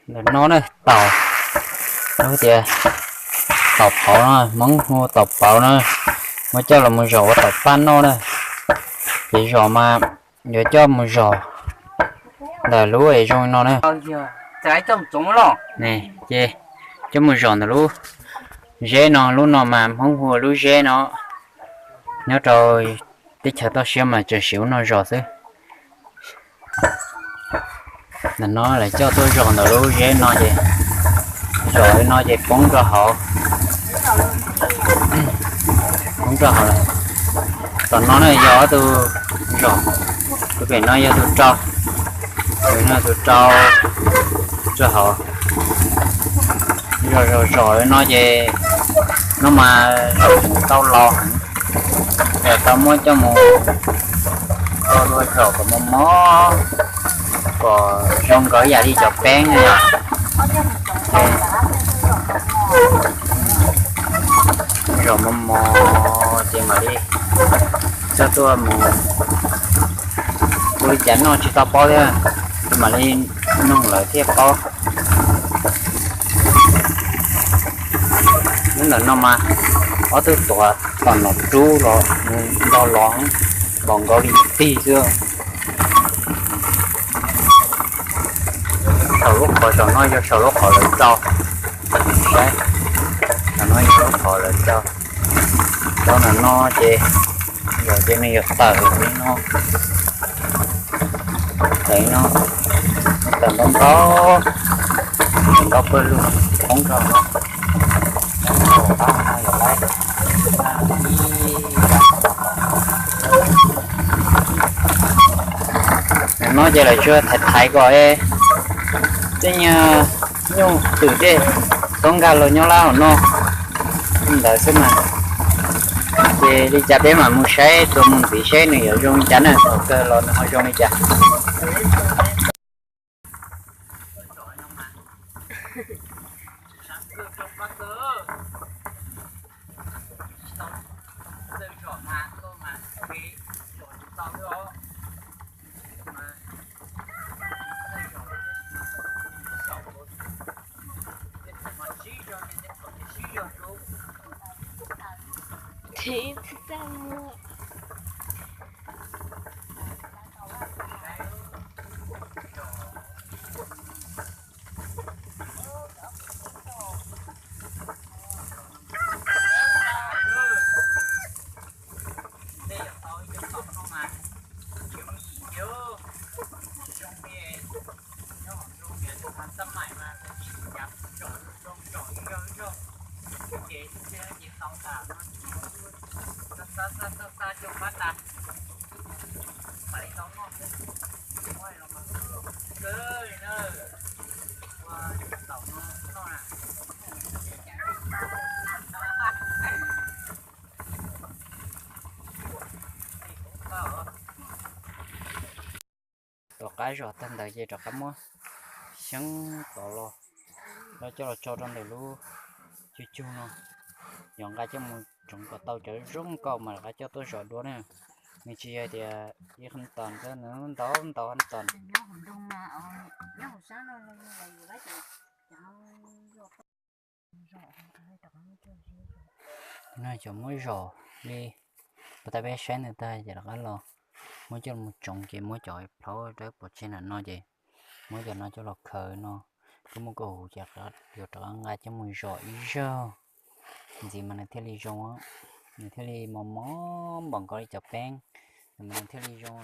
Ntawm no na, taum, lub tias taum pauv no, Hmoob hu taum pauv na, muab coj los mus zom ua taum paj noj na. Ces zom mas yuav coj mus zom ntawm lub es zoo no na. Ces coj mus zom ntawm lub zeb no, lub no mas Hmoob hu lub zeb no. Nyob rau teb chaws toj siab mas tseem siv lub no zom xwb. Ntawm no lawv coj tuaj zom ntawm lub zeb no ces zom li no ces poob rau hauv, poob rau hauv lawm. Tom no na yog ob tug zom, tus pem no yog tus rau, tus no tus rau rau hauv. Zom zom zom li no ces no mas zom tau los heev, yog tau muab coj mus tau lua zom kom mos mos, kom zoo nkaus yam li cov peeb na yom. Zom mos mos ces mam li coj tuaj mus ua li cas noj tsis tau paub thiab, mam li nug lawv thiaj paub. Lub ntawm no mas ob tug tuav tom nom rub los nto los npaum nkaus li tig xwb. Saum lub qhov, saum no yog saum lub qhov lawv rau, saum no yog lub qhov lawv rau. Rau ntawm no ces yog ces nws yog tawm li no, tawm li no, tawm ntau ntau, tawm ntau pawg lug poob rau no. Ntawm no ces lawv tsuas thaiv thaiv kom tej nyuag nyuj twm tej toob nkag los nyob lab hauv no li ntawd xwb mas. Ces li cas peb mam mus saib txuas mus ntxiv seb nws yuav zoo li cas na, thaum kawg los nws ho zoo li cas. Rov qab zom tag ntawd ces rov qab muab xyeeb tod los, los coj los tso rau ntawm lub cug cug no, yog nqa coj mus tsoov kom tau cov zoo nkauj mas rov qab coj tuaj zom dua na. Nws tsis yog tias ib qhov tos, nws ntau ntau qhov tos. No cov muab zom li puas tas peb saib ntawd tag ces rov qab los muab coj los tsoov ces muab cov plhaub rau pov tseg nram no ces muab cov no coj los khaws no, koj muab koj huv ces yuav rov qab nqa coj mus zom ib zaug ntxiv mas nws thiaj li zoo, nws thiaj li mos mos npaum nkaus li cov peeb, mas nws thiaj li zoo.